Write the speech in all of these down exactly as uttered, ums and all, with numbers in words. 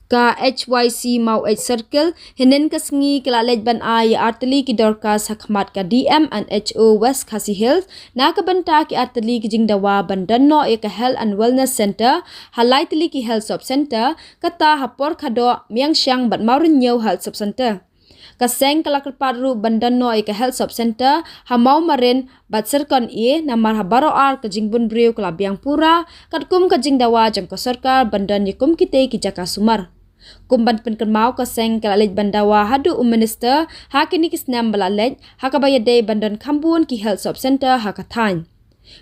Ka H Y C Maweit Circle hynnin ka sngi ka la leit ban ai ïa artylli ki dorkhas ha khmat ka D M and H O West Khasi Hills na ka bynta ki artylli ki jingdawa ban don noh ïa ka Health and Wellness Center ha lai tylli ki Health Sub Center, kata ha Porkhadoh, Miangshang bad Mawryniew Health Sub Center. Ka seng ka la kyrpad ruh ban don noh ïa ka Health Sub Center ha Mawmarin bad Syrkon A, namar ha baroh ar ka jingbun briew ka la biang pura katkum ka jingdawa jong ka sorkar ban don ïa kum kitei ki jaka sumar. Kum ban pynkynmaw, ka seng ka la leit ban dawa haduh u minister ha kine ki snem ba la leit, ha kaba ïadei ban don khambun ki Health Sub Center ha ka thaiñ.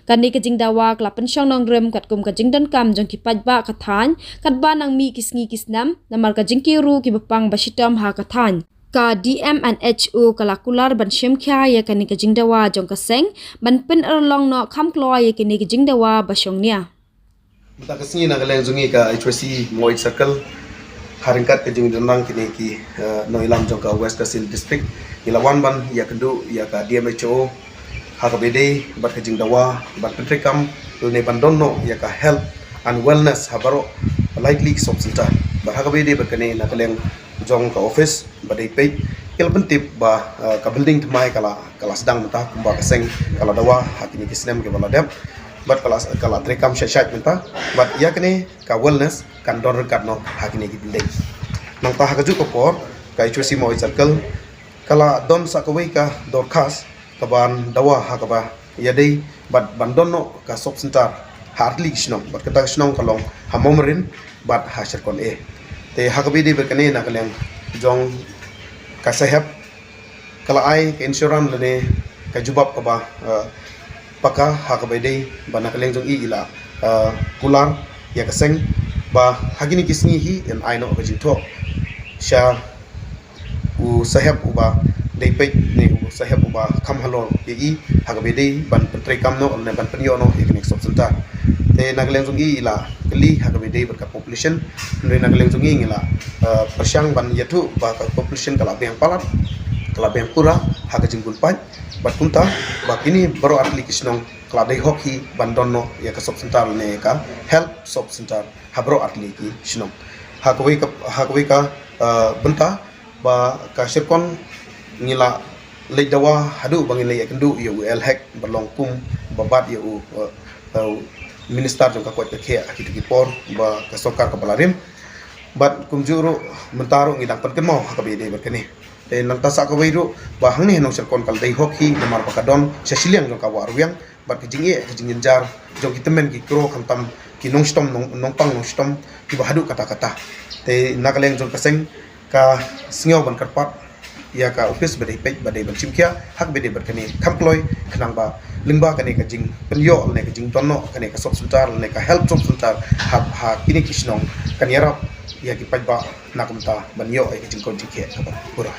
Kane ka jingdawa ka la pynshong nongrim katkum ka jingdonkam jong ki paidbah ka thaiñ katba nang mih ki sngi ki snem, namar ka jingkiew ruh kiba pang ba shitom ha ka thaiñ. Ka D M and H O ka la kular ban shim khia ïa kane ka jingdawa jong ka seng ban pynurlong noh kham kloi ïa kine ki jingdawa ba shong nia. Mynta ka sngi na ka liang jong ngi ka H Y C Maweit Circle, ha ryngkat ka jingdonlang kine ki, eh, nongïalam jong ka West Khasi Hills District, ngi la wan ban ïakynduh ïa ka D M H O ha kaba ïadei bad ka jingdawa ban pyntreikam lane ban don noh ïa ka health and wellness ha baroh lai tylli ki sub center. Bad ha kaba ïadei bad kane, na ka liang jong ka office ba dei peit, ki la pyntip ba, eh, ka building thymmai ka la, ka la sdang mynta, kumba ka seng ka la dawa ha kine ki snem kiba la dep. Bad ka la, ka la treikam shait shait mynta. Bad ïa kane ka wellness kan don ryngkat noh ha kine ki building. Nangta ha kajuh ka por, ka H Y C Maweit Circle ka la don sa kawei ka dorkhas kaban dawa ha kaba ïadei bad ban don noh ka sub center ha artylli ki shnong, bad kata ka shnong ka long ha Mawmarin bad ha Syrkon A. Te ha kaba ïadei bad kane, na ka liang jong ka sahep ka la ai ka insurance lane ka jubab kaba, eh, paka ha kaba ïadei ba na ka liang jong i i la, eh, kular ïa ka seng ba ha kine ki sngi hi yn ai noh ka jingthoh sha u sahep uba dei peit ne u sahep uba kham halor ïa i ha kaba ïadei ban pyntreikam noh ne ban pynïoh noh ïa kane ka sub center. Te na ka liang jong i i la kylli ha kaba ïadei bad ka population. Hynrei na ka liang jong i ngi la, eh, pyrshang ban ïathuh ba ka population ka la biang palat, ka la biang pura ha ka jingbun paid. Bad kumta ba kine baroh artylli ki shnong ka la dei hok hi ban don noh ïa ka sub center ne ka health sub center ha baroh artylli ki shnong. Ha kawei ka, ha kawei ka, eh, bynta ba ka Syrkon ngi la leit dawa haduh ba ngi leit ïakynduh ïa u L Hek ba long kum ba bat ïa u, eh, eh, minister jong ka koit ka khiah ha kito ki por ba ka sorkar kaba la rim. Bad kumjuh ruh mynta ruh ngi dang pynkynmaw ha kaba ïadei bad kane. Te nangta sa kawei ruh ba hangne ha Nongshyrkon ka la dei hok hi namar ba ka don sha shiliang jong ka Wah Rwiang, bad ka jingeh ka jingjynjar jong ki tymmen ki kro khamtam ki nongshitom nong, nongpang nongshitom kiba haduh katta katta. Te na ka liang jong ka seng ka sngew ban kyrpad ïa ka office ba dei peit ba dei ban shim khia ha kaba ïadei bad kane kham kloi, khnang ba lyngba kane ka jingpynïoh lane ka jingdon noh kane ka sub center lane ka health sub center ha, ha kine ki shnong kan ïarap ïa ki paidbah na ka bynta ban ïoh ïa ka jingkhuid jingkhiah kaba pura.